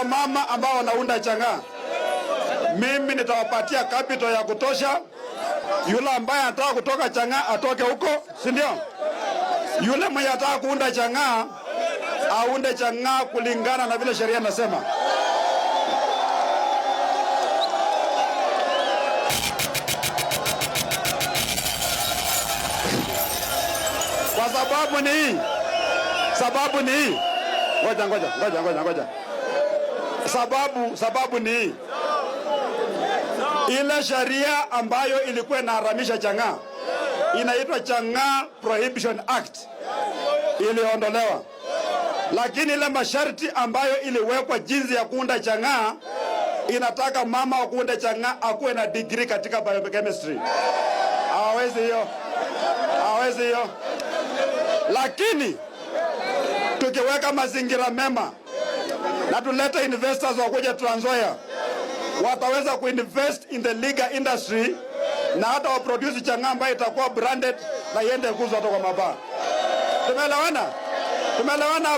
Wamama ambao wanaunda chang'aa, mimi nitawapatia capital ya kutosha. Yule ambaye anataka kutoka chang'aa atoke huko, si ndio? Yule mwenye anataka kuunda chang'aa aunde chang'aa kulingana na vile sheria inasema. Kwa sababu ni hii, sababu ni hii. Ngoja, ngoja, ngoja, ngoja, ngoja. Sababu ni hii, ile sheria ambayo ilikuwa inaharamisha chang'aa inaitwa Chang'aa Prohibition Act iliondolewa, lakini ile masharti ambayo iliwekwa jinsi ya kuunda chang'aa inataka mama wa kuunda chang'aa akuwe na degree katika biochemistry. Hawawezi hiyo, hawawezi hiyo. Lakini tukiweka mazingira mema na tulete investors wakuja Trans Nzoia, wataweza kuinvest in the liquor industry na hata waproduce chang'aa ambayo itakuwa branded na iende kuuzwa hata kwa mabaa. Tumeelewana? Tumeelewana?